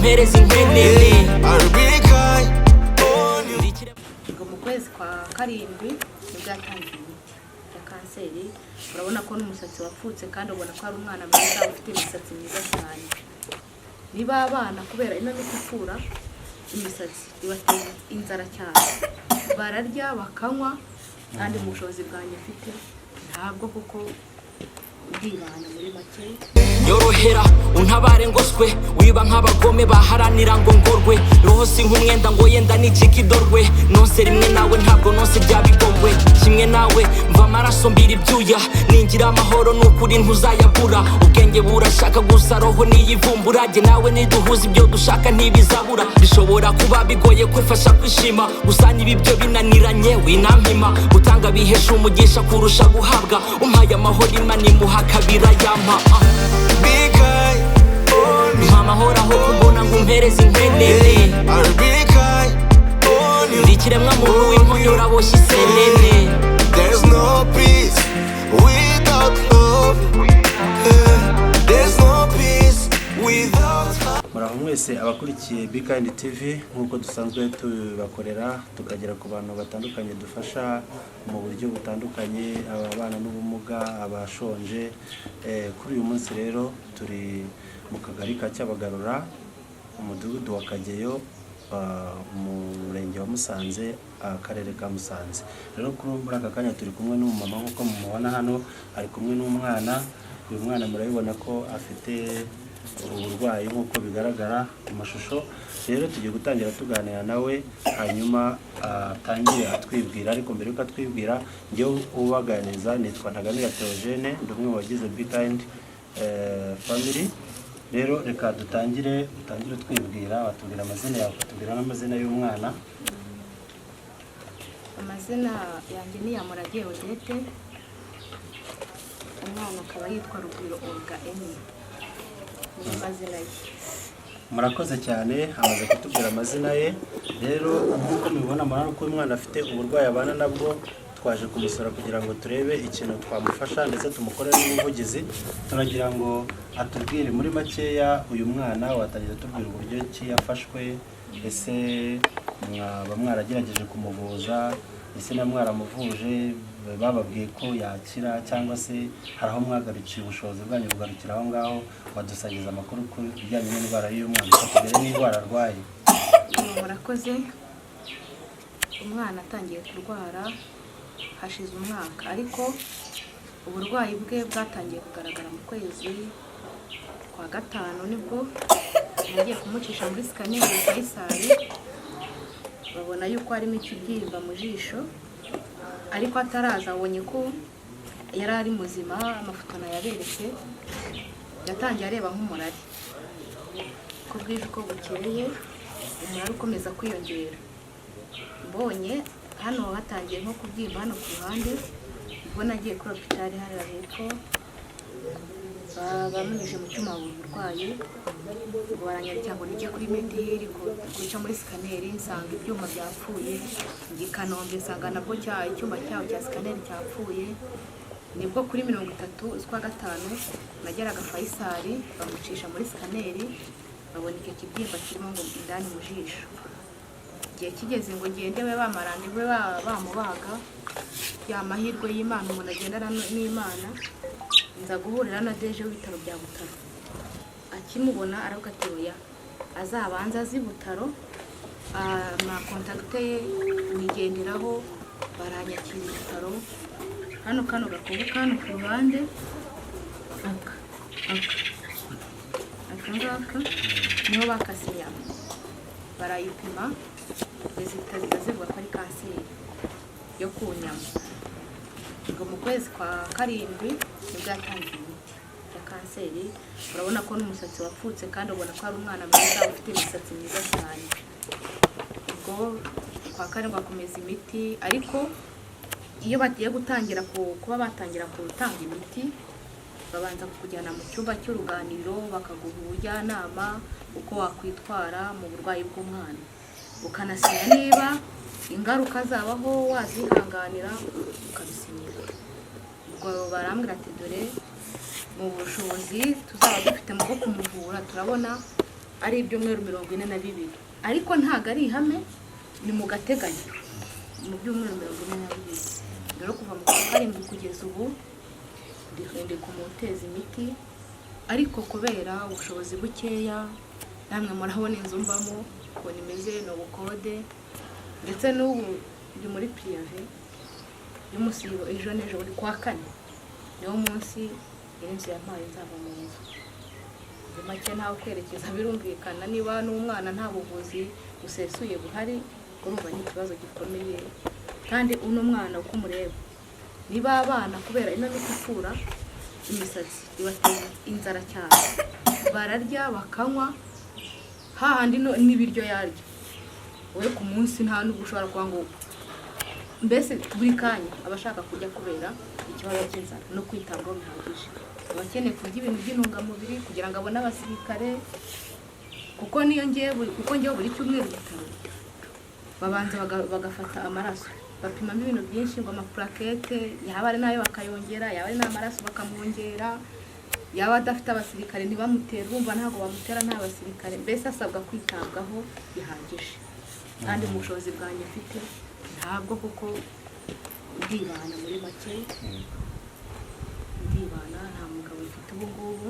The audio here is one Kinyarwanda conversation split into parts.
ngumpereze inkwenene. I'll be kind on you. Ubwo mu kwezi kwa karindwi nibwo yatangiye imiti ya kanseri. Urabona ko n'umusatsi wapfutse, kandi ubona ko ari umwana mwiza ufite imisatsi myiza cyane. Niba abana, kubera ino miti ipfura imisatsi, ibatera inzara cyane, bararya bakanywa, kandi mu bushobozi bwanjye mfite ntabwo, kuko ndibana muri make. Nyorohera untabare ngoswe, wiba nk'abagome baharanira ngo ngorwe. Roho si nk'umwenda ngo yenda nicika idorwe. Nonse rimwe nawe, ntabwo nonse byabigogwe kimwe nawe. Mva amaraso mbira ibyuya, ningira amahoro n'ukuri ntuzayabura. Ubwenge burashaka gusa, roho niyivumbura. Jye nawe niduhuza, ibyo dushaka ntibizabura. Bishobora kuba bigoye kwifasha kwishima gusa, niba ibyo binaniranye winampima. Gutanga bihesha umugisha kurusha guhabwa. Umpaye amahoro, Imana imuha kabira yampa. Be kind on me. Mpa amahoro aho kumbona ngumpereze inkwenene. I'll be kind on you. Ndi ikiremwa muntu w'imponyora boshye isenene. There's no peace without love. Yeah. There's no peace without love. Muraho mwese abakurikiye Bkind TV. Nk'uko dusanzwe tubakorera, tukagera ku bantu batandukanye dufasha mu buryo butandukanye, ababana n'ubumuga, abashonje. Kuri uyu munsi rero turi mu kagari ka Cyabagarura, umudugudu wa Kageyo, umurenge wa Musanze, akarere ka Musanze. Rero kuri muri aka kanya turi kumwe n'umumama, nk'uko mumubona hano, ari kumwe n'umwana. Uyu mwana murabibona ko afite uburwayi nk'uko bigaragara ku mashusho. Rero tugiye gutangira tuganira nawe, hanyuma atangire atwibwira. Ariko mbere yuko atwibwira, njyewe ubaganiriza nitwa Ntaganira Theogene, ndi umwe mu bagize Bkind Family. Rero reka dutangire, utangire utwibwira, watubwira amazina yawe, ukatubwira n'amazina y'umwana. Amazina yanjye ni Yamuragiye Odette, umwana akaba yitwa Rugwiro Olga Emi, niyo mazina ye. Murakoze cyane, amaze kutubwira amazina ye. Rero nk'uko mubibona, murabona ko uyu mwana afite uburwayi abana nabwo. Twaje kumusura kugira ngo turebe ikintu twamufasha, ndetse tumukorere n'ubuvugizi. Turagira ngo atubwire muri makeya uyu mwana. Watangira tubwira uburyo ki yafashwe? Ese mwaba mwaragerageje kumuvuza? Ese na mwaramuvuje bababwiye ko yakira, cyangwa se hari aho mwagarukiye, ubushobozi bwanyu bugarukira aho ngaho? Wadusangiza amakuru ku bijyanye n'indwara y'uyu mwana, ukatubwira n'indwara arwaye. Murakoze. Umwana atangiye kurwara hashize umwaka, ariko uburwayi bwe bwatangiye kugaragara mu kwezi kwa gatanu. Nibwo nagiye kumucisha muri scanner Faisal, babona yuko harimo ikibyimba mu jisho. Ariko ataraza abonye ko yari ari muzima, amafoto nayaberetse. Yatangiye areba nk'umurari, uko bwije uko bukeye umurari ukomeza kwiyongera. Mbonye hano hatangiye nko kubyimba hano ku ruhande, ubwo nagiye kuri hôpital hariya hepfo, bamunyujije mu cyuma babona uburwayi. Ubwo baranyandikira ngo nijye kuri Mediheri guca muri scanner, nsanga ibyuma byapfuye. Njya i Kanombe, nsanga nabwo icyuma cyaho cya scanner cyapfuye. Nibwo kuri 30 z'ukwa gatanu nageraga Faisal, bamucisha muri scanner, babona icyo kibyimba kirimo ngo indani mu jisho. Igihe kigeze ngo ngende we bamarande we bamubaga. Ya mahirwe y'Imana, umuntu agendana n'Imana, nza guhurira na DG w'ibitaro bya Butaro. Akimubona aravuga ati: "Oya, azabanza azi Butaro." Ama contact ye nigenderaho, baranyakira ibitaro. Hano kano gakobo kano ku ruhande, aka ngaka niho bakase inyama, barayipima, résultat ziba zivuga ko ari kanseri yo ku nyama. Ubwo mu kwezi kwa karindwi nibwo yatangiye imiti ya kanseri. Urabona ko n'umusatsi wapfutse, kandi ubona ko ari umwana mwiza ufite imisatsi myiza cyane. Ubwo kwa karindwi akomeza imiti, ariko iyo bagiye gutangira kuba batangira gutanga imiti, babanza kukujyana mu cyumba cy'uruganiriro, bakaguha ubujyanama uko wakwitwara mu burwayi bw'umwana, ukanasinya niba ingaruka zabaho wazihanganira, ukabisinyira. Ubwo barambwira ati: "Dore mu bushobozi tuzaba dufite mu bwo kumuvura, turabona Ari ibyumweru 42, ariko ntabwo ari ihame, ni mu gateganyo, mu byumweru 42. Rero kuva mu kwa karindwi kugeza ubu ndi kumuteza imiti, ariko kubera ubushobozi bukeya, namwe murabona inzu mbamo ukuntu imeze, ni ubukode, ndetse n'ubu ndi muri préavis y'umusibo. Ejo n'ejo buri kwa kane niwo munsi nyir'inzu yampaye nzava mu nzu. Muri make ntawe kwerekeza, birumvikana. Niba n'umwana nta buvuzi busesuye buhari, urumva ni ikibazo gikomeye. Kandi uno mwana uko umureba, niba abana kubera ino miti ikura imisatsi ibatera inzara cyane, bararya bakanywa hahandi n'ibiryo yarya we ku munsi nta n'ubwo ushobora kuba ngo mbese buri kanya aba ashaka kurya kubera ikibazo cy'inzara no kwitabwaho bihagije. Aba akeneye kurya ibintu by'intungamubiri kugira ngo abone abasirikare, kuko niyo ngiye kuko ngewe buri cyumweru bitaro babanza bagafata amaraso, bapimamo ibintu byinshi ngo amaplaquettes, yaba ari nayo bakayongera, yaba ari n'amaraso bakamwongera, yaba adafite abasirikare ntibamutere. Urumva ntabwo bamutera nta basirikare. Mbese asabwa kwitabwaho bihagije, kandi mu bushobozi bwanjye mfite ntabwo, kuko ndibana muri make, ndibana, nta mugabo mfite ubu ngubu.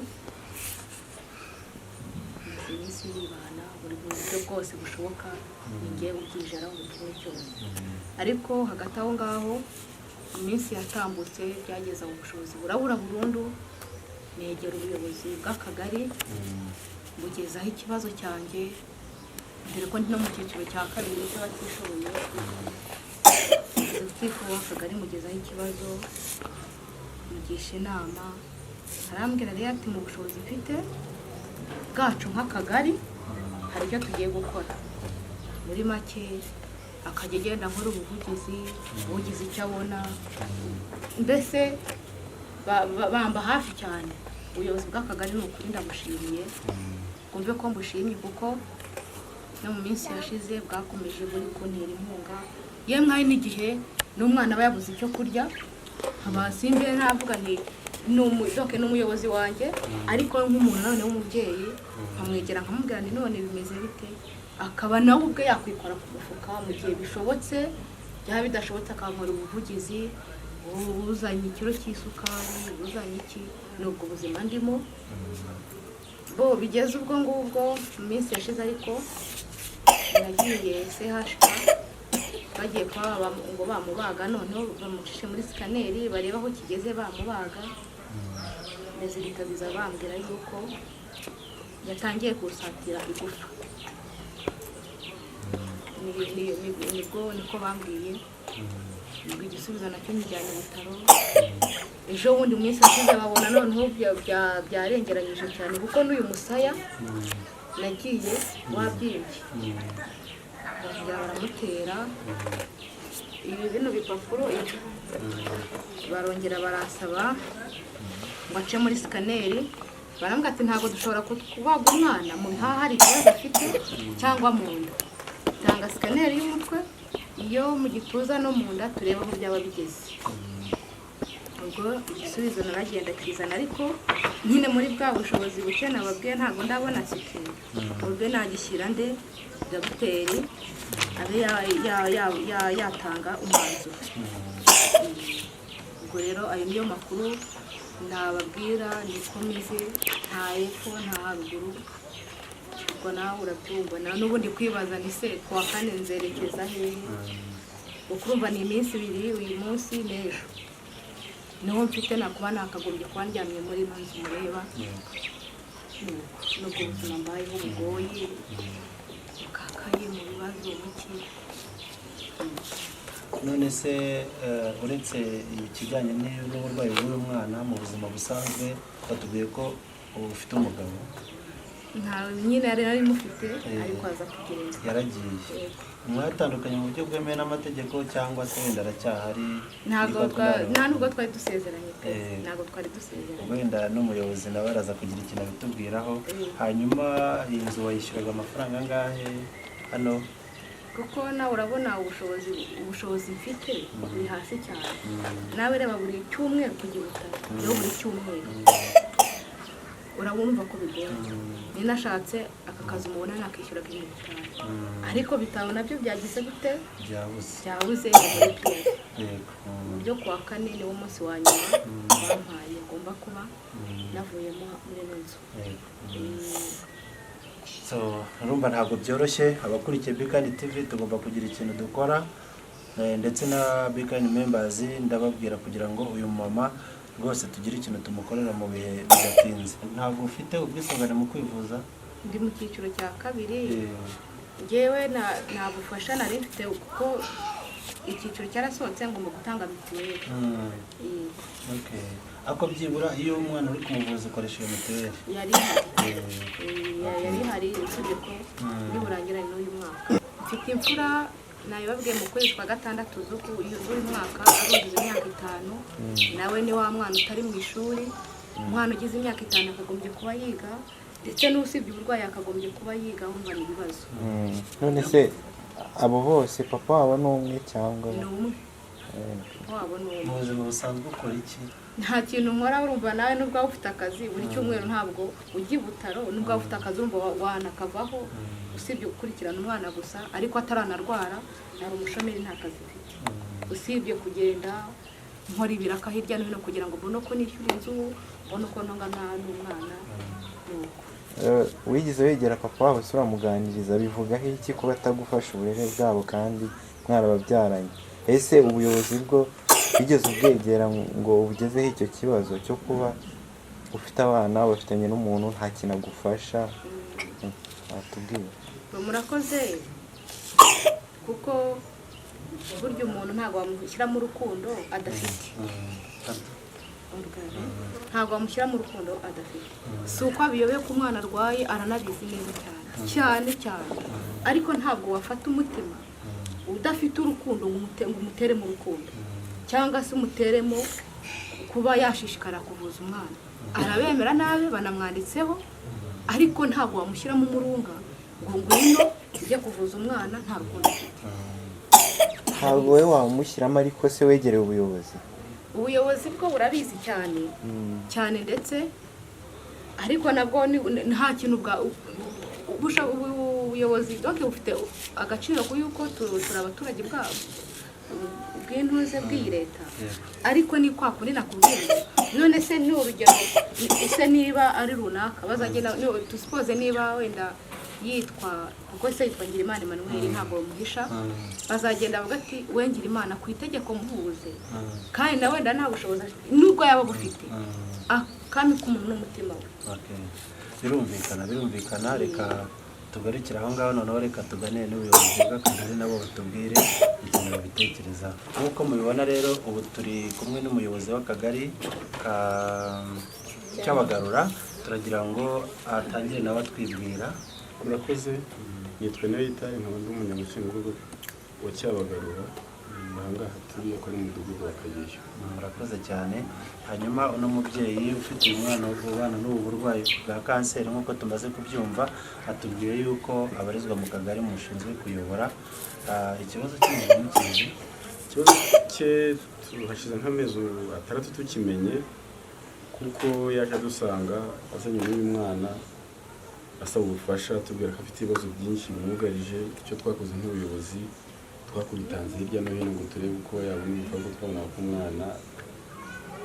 Maze iminsi nibana buri buryo bwose bushoboka, ni njye ubyijara buri kimwe cyose. Ariko hagati aho ngaho iminsi yatambutse, byageze aho ubushobozi burabura burundu, negera ubuyobozi bw'akagari bugezaho ikibazo cyanjye, dore ko ndi no mu cyiciro cya kabiri cy'abatishoboye. Gitifu w'akagari mugezaho ikibazo, mugisha inama, arambwira rero ati: "Mu bushobozi mfite bwacu nk'akagari hari icyo tugiye gukora." Muri make akajya agenda nkora ubuvugizi, ugize icyo abona, mbese bamba hafi cyane. Ubuyobozi bw'akagari ni ukuri ndabushimiye, bwumve ko mbushimye, kuko no mu minsi yashize bwakomeje buri kuntera inkunga. Yemwe hari n'igihe n'umwana aba yabuze icyo kurya, nkaba simbe navuga nti donc ni umuyobozi wanjye, ariko nk'umuntu none w'umubyeyi nkamwegera nkamubwira nti: "None bimeze bite?" Akaba nawe ubwe yakwikora ku mufuka mu gihe bishobotse, byaba bidashobotse akankora ubuvugizi, uzanye ikiro cy'isukari, uzanye iki. Ni ubwo buzima ndimo bo bigeze ubwo ngubwo mu minsi yashize. Ariko nagiye CHK, bagiye kuba ngo bamubaga, noneho bamucishe muri scanner barebe aho kigeze bamubaga. Résultat ziza bambwira yuko yatangiye gusatira igufa. Nibwo niko bambwiye. Ubwo igisubizo nacyo njyanye ibitaro ejo bundi mu minsi yashize, babona noneho byarengeranyije cyane, kuko n'uyu musaya nagiye wabyimbye, barongera baramutera ibi bino bipapuro, ibi barongera baransaba ngo ace muri scanner. Barambwira ati: "Ntabwo dushobora kubaga umwana mu bihaha hari ikibazo afite cyangwa mu nda. Tanga scanner y'umutwe, iyo mu gituza no mu nda, turebe aho byaba bigeze." Ubwo igisubizo naragenda kizana, ariko nyine muri bwa bushobozi buke nababwiye, ntabwo ndabona tike. Ubwo nagishyira nde dogiteri abe yatanga umwanzuro. Ubwo rero ayo niyo makuru nababwira, niko meze, nta epfo nta haruguru. Ubwo nawe urabyumva, nawe n'ubundi kwibaza ni se kuwa kane nzerekeza hehe? Kuko urumva ni iminsi ibiri, uyu munsi n'ejo, niho mfite nakuba nakagombye kuba ndyamye muri ino nzu mureba. Nubwo buzima mbayeho bugoye, bukakaye mu bibazo muke. None se uretse ikijyanye n'uburwayi bw'uyu mwana, mu buzima busanzwe batubwiye ko ufite umugabo? Ntawe nyine yari mufite, ariko aza kugenda. Yaragiye? Yego. Mwatandukanye mu buryo bwemewe n'amategeko cyangwa se wenda aracyahari? Ntabwo Niko nta nubwo twari dusezeranye pe. Ntabwo twari dusezeranye. Wenda n'umuyobozi nawe araza kugira ikintu abitubwiraho. Hanyuma iyi nzu wayishyuraga amafaranga angahe hano? Kuko nawe urabona ubushobozi mfite buri hasi cyane. Nawe reba, buri cyumweru kujya ibutaro, rero buri cyumweru. Urabumva ko bigoye. Ninashatse aka kazi umubona nakishyura 5000, ariko 5 nabyo byagize gute? Byabuze. Byabuze muri piyeri. Byo kuwa kane niwo munsi wa nyuma bampaye ngomba kuba navuyemo muri ino nzu. Yego. So urumva ntabwo byoroshye. Abakurikiye Bikani TV, tugomba kugira ikintu dukora, ndetse na Bikani members, ndababwira kugira ngo uyu mama rwose tugire ikintu tumukorera mu bihe bidatinze. Ntabwo ufite ubwisungane mu kwivuza? Ndi mu cyiciro cya kabiri. Ngewe nta bufasha nari mfite kuko icyiciro cyarasohotse, ngomba gutanga mituweli. Okay. Ako byibura iyo umwana uri kumuvuza ukoresha iyo mituweli? Yari ihari. Yari ihari, usibye ko niburangirane n'uyu mwaka. Mfite imfura, nabibabwiye, mu kwezi kwa gatandatu z'uyu mwaka aruzuza imyaka 5. Nawe ni wa mwana utari mu ishuri. Umwana ugize imyaka 5 akagombye kuba yiga, ndetse n'usibye uburwayi akagombye kuba yiga. Wumva ni ibibazo. None se abo bose papa wabo ni umwe cyangwa? Ni umwe, wabo ni umwe. Mu buzima busanzwe ukora iki? Nta kintu nkora. Urumva nawe nubwo waba ufite akazi, buri cyumweru ntabwo ujya i Butaro. Nubwo waba ufite akazi, urumva wanakavaho, usibye gukurikirana umwana gusa, ariko ataranarwara nari umushomeri, nta kazi mfite, usibye kugenda nkora ibiraka hirya no hino kugira ngo mbone uko nishyura inzu, mbone uko ntunga n'umwana, nuko. Wigeze wegera papa wabo se uramuganiriza? Bivugaho iki kuba atagufasha uburere bwabo kandi mwarababyaranye? Ese ubuyobozi bwo wigeze ubwegera ngo ubugezeho icyo kibazo cyo kuba ufite abana bafitanye n'umuntu nta kintu agufasha? Watubwira? Murakoze, kuko burya umuntu ntabwo wamushyiramo urukundo adafite. Ntabwo wamushyira mu rukundo adafite. Si uko abiyobewe ko umwana arwaye, aranabizi neza cyane cyane cyane, ariko ntabwo wafata umutima udafite urukundo ngo umutere mu rukundo, cyangwa se umuteremo kuba yashishikara kuvuza umwana. Arabemera nabi banamwanditseho, ariko ntabwo wamushyiramo umurunga ngo ngwino ujye kuvuza umwana nta rukundo afite. Ntabwo wowe wamushyiramo, ariko se wegereye ubuyobozi? Ubuyobozi bwo burabizi cyane cyane ndetse, ariko nabwo nta kintu bwa ubuyobozi donc bufite agaciro ku yuko turi abaturage bwabo bw'intuze bw'iyi leta, ariko ni kwa kundi nakubwiye. None se ni urugero, ese niba ari runaka bazagenda, dusipoze niba wenda yitwa, kuko se yitwa Ngirimana Emmanuel, ntabwo bamuhisha, bazagenda bavuga ati we Ngirimana ku itegeko muhuze, kandi na wenda nta bushobozi afite, nubwo yaba bufite akami k'umuntu n'umutima we. Okay. Birumvikana, birumvikana. Reka tugarukire aho ngaho. Noneho reka tuganire n'ubuyobozi bw'akagari, nabo batubwire ikintu babitekerezaho. Nk'uko mubibona rero, ubu turi kumwe n'umuyobozi w'akagari ka Cyabagarura. Turagira ngo atangire nawe atwibwira. Murakoze. Nitwa Niyoyita, nkaba ndi umunyamabanga wa Cyabagarura. Ahangaha turi ko ari mu mudugudu wa Kageyo. Murakoze cyane. Hanyuma uno mubyeyi ufite uyu mwana ubana n'ubu burwayi bwa kanseri, nk'uko tumaze kubyumva, atubwiye yuko abarizwa mu kagari mushinzwe kuyobora. Ikibazo cy'umuntu mukizi? Ikibazo cye hashize nk'amezi 6 tukimenye, kuko yaje adusanga azanye n'uyu mwana asaba ubufasha, tubwira ko afite ibibazo byinshi bimwugarije. Icyo twakoze nk'ubuyobozi, twakubitanze hirya no hino ngo turebe uko yabona ubufasha, kuko twabonaga ko umwana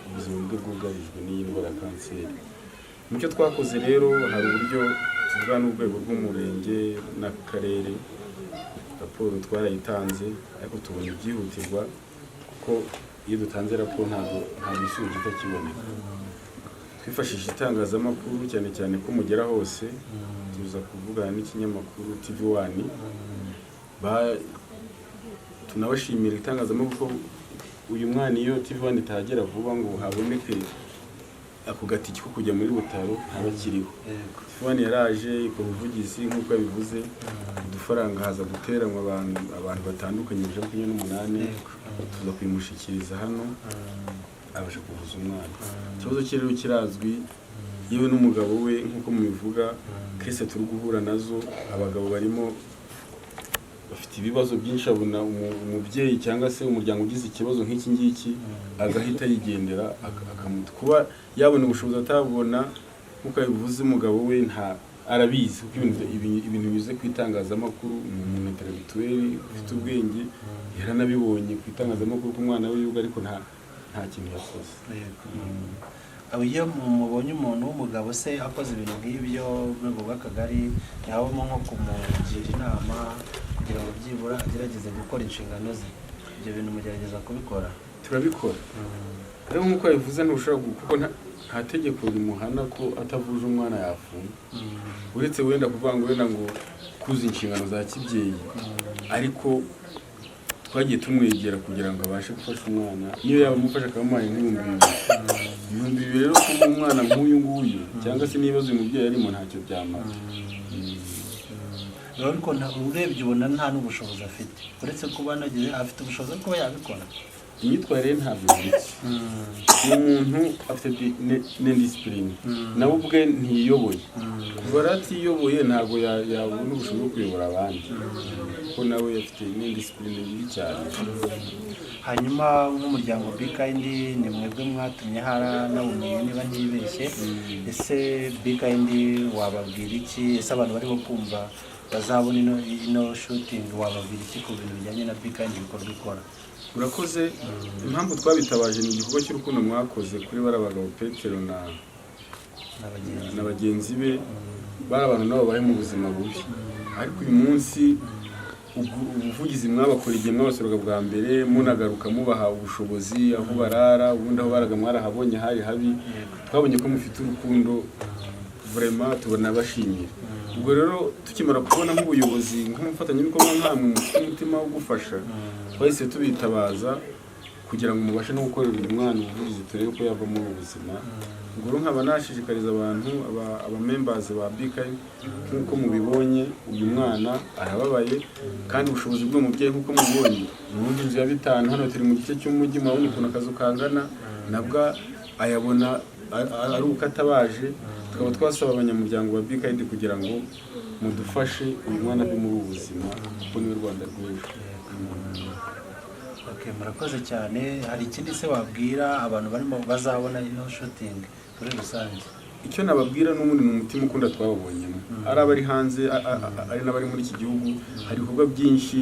ubuzima bwe bwugarijwe n'iyi ndwara ya kanseri. Mu cyo twakoze rero, hari uburyo tuvugana n'urwego rw'umurenge n'akarere. Raporo twarayitanze, ariko tubona ibyihutirwa, kuko iyo dutanze raporo ntabwo nta gisubizo gihita kiboneka. Twifashishije itangazamakuru, cyane cyane ko mugera hose, tuza kuvugana n'ikinyamakuru TV One. Tunabashimira itangazamakuru ko uyu mwana iyo TV One itahagera vuba ngo haboneke ako gatiki ko kujya muri Butaro, ntaba akiriho. TV One yaraje ikora ubuvugizi nk'uko yabivuze, udufaranga haza guteranwa abantu batandukanye 28, tuza kuyimushyikiriza hano, abasha kuvuza umwana. Ikibazo cye rero kirazwi, yewe n'umugabo we nk'uko mubivuga. Case turi guhura nazo, abagabo barimo bafite ibibazo byinshi. Abona umubyeyi cyangwa se umuryango ugize ikibazo nk'iki ngiki, agahita yigendera, akamuta kuba yabona ubushobozi atabona. Nk'uko yabivuze, umugabo we nta arabizi, kuko ibintu binyuze ku itangazamakuru, ni umuntu intellectuel ufite ubwenge, yaranabibonye ku itangazamakuru ko umwana we yuga, ariko nta kintu yakoze. Yego. Abo iyo mubonye umuntu w'umugabo se akoze ibintu nk'ibyo, urwego rw'akagari ntihabamo nko kumugira inama kugira ngo byibura agerageze gukora inshingano ze? Ibyo bintu mugerageza kubikora? Turabikora, ariko nk'uko yabivuze ntushobora kuko nta tegeko rimuhana ko atavuje umwana yafunga, uretse wenda kuvuga ngo wenda ngo kuzuza inshingano za kibyeyi. Ariko twagiye tumwegera kugira ngo abashe gufasha umwana, niyo yaba amufasha akamuhaye nk'ibihumbi 2, 2000 rero kuba umwana nk'uyu nguyu cyangwa se n'ibibazo uyu mubyeyi arimo ntacyo byamara. Rero ariko urebye ubona nta n'ubushobozi afite, uretse kuba anagize, afite ubushobozi bwo kuba yabikora. Imyitwarire ye ntabwo ihwitse. Uwo muntu afite n'indiscipline, nawe ubwe ntiyiyoboye. Kuva rero atiyoboye, ntabwo yabona ubushobozi bwo kuyobora abandi, kuko nawe afite n'indiscipline bibi cyane. Hanyuma nk'umuryango Be Kind, ni mwebwe mwatumye haranawumenye niba ntibeshye. Ese Be Kind wababwira iki? Ese abantu barimo kumva bazabona ino shooting, wababwira iki ku bintu bijyanye na Be Kind, ibikorwa ikora? Urakoze. Impamvu twabitabaje ni igikorwa cy'urukundo mwakoze kuri bariya bagabo Petero na na bagenzi na bagenzi be. Bari abantu nabo bari mu buzima bubi, ariko uyu munsi ubuvugizi mwabakora igihe mwabasuraga bwa mbere, munagaruka mubaha ubushobozi, aho barara, ubundi aho baraga mwarahabonye hari habi. Twabonye ko mufite urukundo vraiment, tubona bashimira. Ubwo rero tukimara kubona nk'ubuyobozi, nk'umufatanyabikorwa nkamwe mufite umutima wo gufasha, twahise tubitabaza kugira ngo mubashe no gukorera uyu mwana ubuvugizi, turebe ko yava muri ubu buzima. Ubwo rero nkaba nashishikariza abantu, aba members ba BK, nk'uko mubibonye uyu mwana arababaye, kandi ubushobozi bw'uwo mubyeyi nk'uko mubibonye ni inzu ya 5. Hano turi mu gice cy'umujyi, murabona ukuntu akazu kangana, nabwo ayabona ari uko atabaje. Tukaba twasaba abanyamuryango ba BK kugira ngo mudufashe uyu mwana ave muri ubu buzima, kuko niwe Rwanda rw'ejo. Okay, murakoze cyane. Hari ikindi se wabwira abantu barimo bazabona ino shooting muri rusange? Icyo nababwira n'ubundi ni umutima ukunda twababonyemo, ari abari hanze, ari n'abari muri iki gihugu. Hari ibikorwa byinshi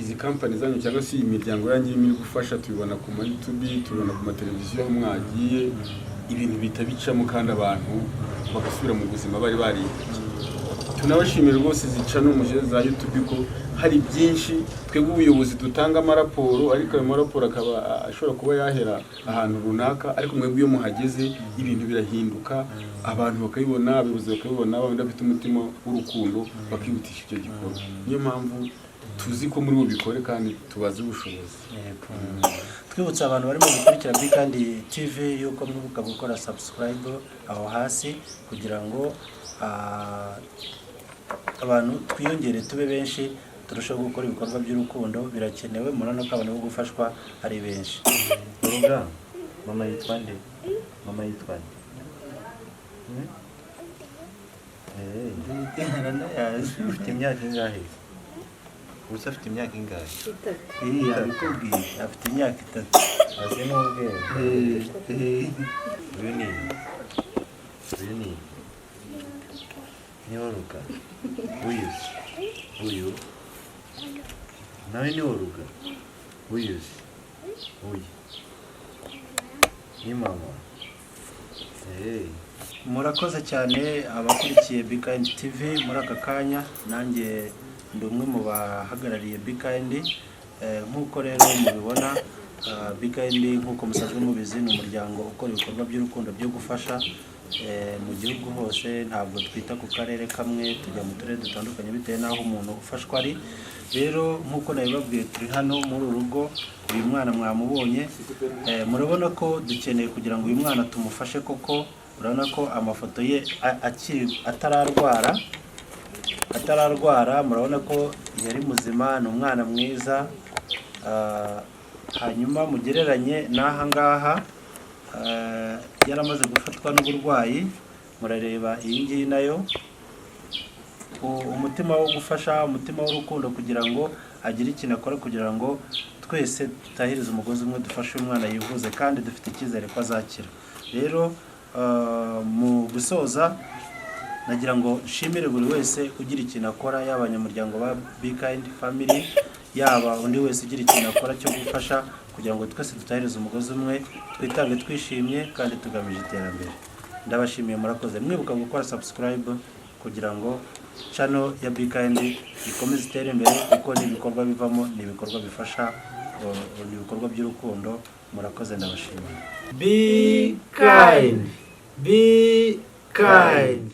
izi kampani zanyu cyangwa se iyi miryango yanyu irimo iri gufasha, tubibona ku ma YouTube, tubibona ku mateleviziyo aho mwagiye, ibintu bihita bicamo kandi abantu bagasubira mu buzima bari barihebye. Tunabashimira rwose zica no mu za YouTube, ko hari byinshi twebwe ubuyobozi dutanga amaraporo, ariko ayo maraporo akaba ashobora kuba yahera ahantu runaka, ariko mwebwe iyo muhageze ibintu birahinduka, abantu bakabibona, abayobozi bakabibona, babandi bafite umutima w'urukundo bakihutisha icyo gikorwa. Niyo mpamvu tuzi ko muri bubikore kandi tubazi ubushobozi. Yego. Twibutsa abantu barimo gukurikira Be Kind TV yuko mwibuka gukora subscribe aho hasi kugira ngo abantu twiyongere, tube benshi, turusheho gukora ibikorwa by'urukundo. Birakenewe, murabona ko abantu bo gufashwa ari benshi. Uruga, mama yitwa nde? Mama yitwa nde? Hmm? Aranayazi. Ufite imyaka ingahe? Ubuse afite imyaka ingahe? Eh, yabikubwiye, afite imyaka 3. Azi n'ubwenge. Eh, eh. Uyu ni uyu ni ni Oruga. Uyu uyu nawe ni Oruga. Uyu uyu ni mama. Hey. Murakoze cyane abakurikiye Be Kind TV muri aka kanya. Nanjye ndi umwe mu bahagarariye Be Kind. Nk'uko rero mubibona, Be Kind, nk'uko musanzwe mubizi, ni umuryango ukora ibikorwa by'urukundo byo gufasha mu gihugu hose. Ntabwo twita ku karere kamwe, tujya mu turere dutandukanye bitewe n'aho umuntu ufashwa ari. Rero nk'uko nabibabwiye, turi hano muri uru rugo. Uyu mwana mwamubonye. Murabona ko dukeneye kugira ngo uyu mwana tumufashe koko. Urabona ko amafoto ye akiri atararwara, murabona ko yari muzima, ni umwana mwiza. Hanyuma mugereranye n'aha ngaha, yaramaze gufatwa n'uburwayi. Murareba iyi ngiyi nayo, umutima wo gufasha, umutima w'urukundo, kugira ngo agire ikintu akora kugira ngo twese tutahirize umugozi umwe, dufashe uyu mwana yivuze, kandi dufite icyizere ko azakira. Rero Mu gusoza, nagira ngo nshimire buri wese ugira ikintu akora, yaba abanyamuryango ba Be Kind Family, yaba undi wese ugira ikintu akora cyo gufasha kugira ngo twese dutahirize umugozi umwe, twitange twishimye kandi tugamije iterambere. Ndabashimiye, murakoze. Mwibuka gukora subscribe kugira ngo channel ya Be Kind ikomeze itere imbere, kuko n'ibikorwa bivamo ni ibikorwa bifasha, ni ibikorwa by'urukundo. Murakoze, ndabashimiye. Be kind. Be kind.